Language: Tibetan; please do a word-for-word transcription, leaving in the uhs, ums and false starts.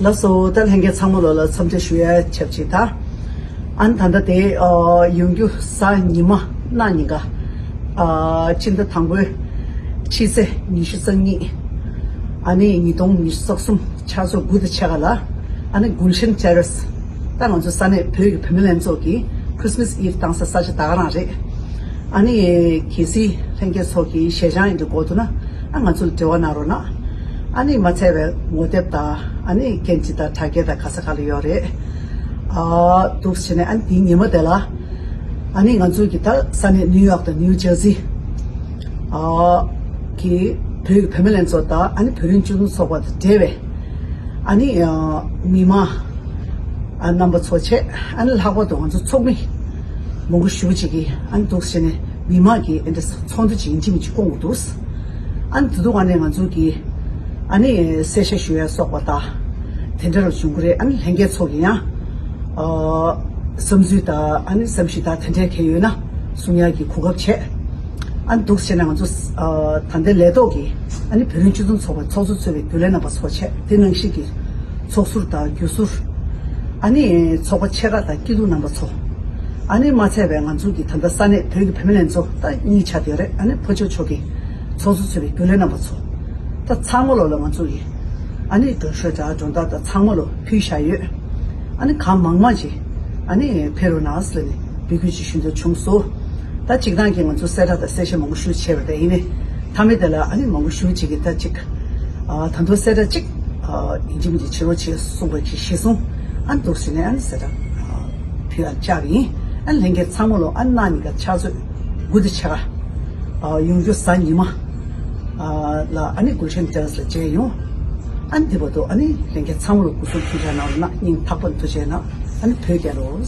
ལགས་སོ། ད་ལྷན་རྒྱས་ཚང་མ་ལོ་ལ་འཚམས་འདྲི་ཞུ་ཡ་ཆབས་ཅིག་ད། ཨ་ནི་ད་ལྟ་དེ་ཨ་ཡོང་རྒྱུ་གཟའ་ཉི་མ་གནངས་ཉིན་ཀ་ཨ་སྤྱི་ཟླ་དང་པོའི་ཕྱི་ཚེས་ཉི་ཤུ་རྩ་གཉིས། ཨ་ནི་ཉིས་སྟོང་ཉི་ཤུ་རྩ་གསུམ་ཆུ་ཚོད་དགུ་དང་ཕྱེད་ཀ་ལ། ཨ་ནི་Gulshan Terrace། ད་ང་ཚོ་ས་གནས་བོད་ཀྱི་བུད་མེད་ལྷན་ཚོགས་ཀྱི་Christmas Eve་བཏང་ས་ས་ཆ་ད་ག་རང་རེད། ཨ་ནི་གལ་སྲིད་ལྷན་རྒྱས་ཚོ་གི་ཞལ་བྱང་ཡིན་དུ་དགོས་འདུག་ན། ཨ་ང་ཚོ་ལ་འབྲེལ་བ་གནང་རོགས་གནང་། ཨ་ནི་མ་ཚད་པའི་ངོ་དེབ་དང་ཨ་ནི་སྐྱེས་འཇིག་དང་དྲ་རྒྱ་དང་ག་ས་ག་ལ་ཡོད་རེད། ཨ་འདུག་བྱས་ནས་ཨ་ནི་དེའི་ཉི་མ་དེ་ལ་ཨ་ནི་ང་ཚོ་གི་ད་ས་གནས་ནིའུ་ཡོག་དང་ནིའུ་ཇར་སི་ཨ་གི་བོད་ཀྱི་བུད་མེད་ལྷན་ཚོགས་དང་ཨ་ནི་བོད་རིགས་སྤྱི་མཐུན་ཚོགས་པ་དང་འབྲེལ་བའི་ཨ་ནི་ཨ་མི་མང་ཨ་རྣམ་པ་ཚོ་བྱས། ཨ་ནི་ལྷག་པར་དུ་ང་ཚོ་ཚོགས་མི་མང་པོ་ཞེ་པོ་ཅིག་གིས་ཨ་ནི་འདུག་བྱས་ནས་མི་མང་གི་ཨ་འདྲ་ཚོགས་འདུ་ཅིག་ཡིན་གཅིག་མིན་གཅིག་བསྐོང་དགོས་འདུག་ཨ་ནི་དེ་དུས་ཨ་ནི་ང་ཚོ་གིས་ཨ་ནི་གསལ་བཤད་ཞུ་ཡ་སོགས་པ་དང་དེ་འདྲ་རུ་བྱུང་གི་རེད། ཨ་ནི་ལྷན་རྒྱས་ཚོ་གིས་ཡང་ཨ་བསམ་ཚུལ་དང་ཨ་ནི་བསམ་གཞིག་དང་དེ་འདྲ་གང་ཡོད་ན་གསུང་ཡ་གི་གོ་སྐབས་བྱས། ཨ་ནི་འདུག་བྱས་ན་ང་ཚོ་ཨ་ད་ལྟའི་ལས་ཐོག་གི་ཨ་ནི་བོད་རིགས་སྤྱི་མཐུན་ཚོགས་པའི་ཚོགས་གཙོ་གཙོས་པའི་རྒྱུན་ལས་རྣམ་པ་ཚོ་བྱས། དེ་ནང་བཞིན་གྱི་ཚོགས་ཟུར་དང་རྒྱུན་ཟུར། ཨ་ནི་ཚོགས་པ་ཆེ་ཁག་དང་སྐྱིད་སྡུག་རྣམ་པ་ཚོ། ཨ་ནི་མ་ཚད་པའི་ང་ཚོ་གི་ད་ལྟ་ས་གནས་བོད་ཀྱི་བུད་མེད་ལྷན་ཚོགས་ད་གཉིས་ཆགས་བསྡད་ཡོད་རེད། ཨ་ནི་ཕར་ཕྱོགས་ཕྱོགས་ཀྱི་ཚོགས་གཙོ་གཙོས་པའི་རྒྱུན་ལས་རྣམ་པ་ཚོ། ད་ཚང་མ་ལོ་ལ་ང་ཚོ་གི་ཨ་ནི་མགྲོན་ཤོག་དང་སྒྲོ་འདོགས་དང་ཚང་མ་ལོ་ཕུལ་བཞག་ཡོད། ཨ་ནི་གང་མང་མང་ཅིག་ཨ་ནི་ཕེབས་རོགས་གནང་ཟེར་ནས་འབོད་སྐུལ་ཅིག་ཞུ་འདོད་བྱུང་སོང་། ད་སྤྱིར་བཏང་གི་ང་ཚོ་གསལ་བསྒྲགས་དང་གསལ་བཤད་མང་པོ་ཞུ་བྱས་པ་དེ་ཡིན་ནའི། མཐའ་མའི་དེ་ལ་ཨ་ནི་མང་པོ་ཞུ་ཅིག་གི་ད་ཅིག་ཨ་ད་དུང་གསལ་བསྒྲགས་ཅིག་ཨ་ཡིན་གཅིག་མིན་གཅིག་བྱེད་རོགས་བྱེད་གསུངས་པ་གི་གཞི་བཟུང་། ཨ་ནི་འདུག་ཟེར་ནས་ཨ་ནི་གསལ་བསྒྲགས་ཨ་ཕུལ་ཡ་བཅར་བ་ཡིན། ཨ་ནི་ལྷན་རྒྱས་ཚང་མ་ལོ་ཨ་ནི་གནངས་ཉིན་ཀ་ཆུ་ཚོད་དགུ་དང་ཕྱེད་ཀ་ཨ་ཡོང་རྒྱུ་གཟའ་ཉི་མ་ཨ་ལ་ཨ་ནི་Gulshan Terrace་ལ་མཇལ་ཡོང་། ཨ་ནི་དེ་བར་དུ་ཨ་ནི་ལྷན་རྒྱས་ཚང་མ་ལོ་སྐུ་གཟུགས་ཐུགས་ཅག་གནང་རོགས་གནང་། སྙིང་ཐག་པ་ནས་ཐུགས་རྗེ་གནང་། ཨ་ནི་བོད་རྒྱལ་ལོ།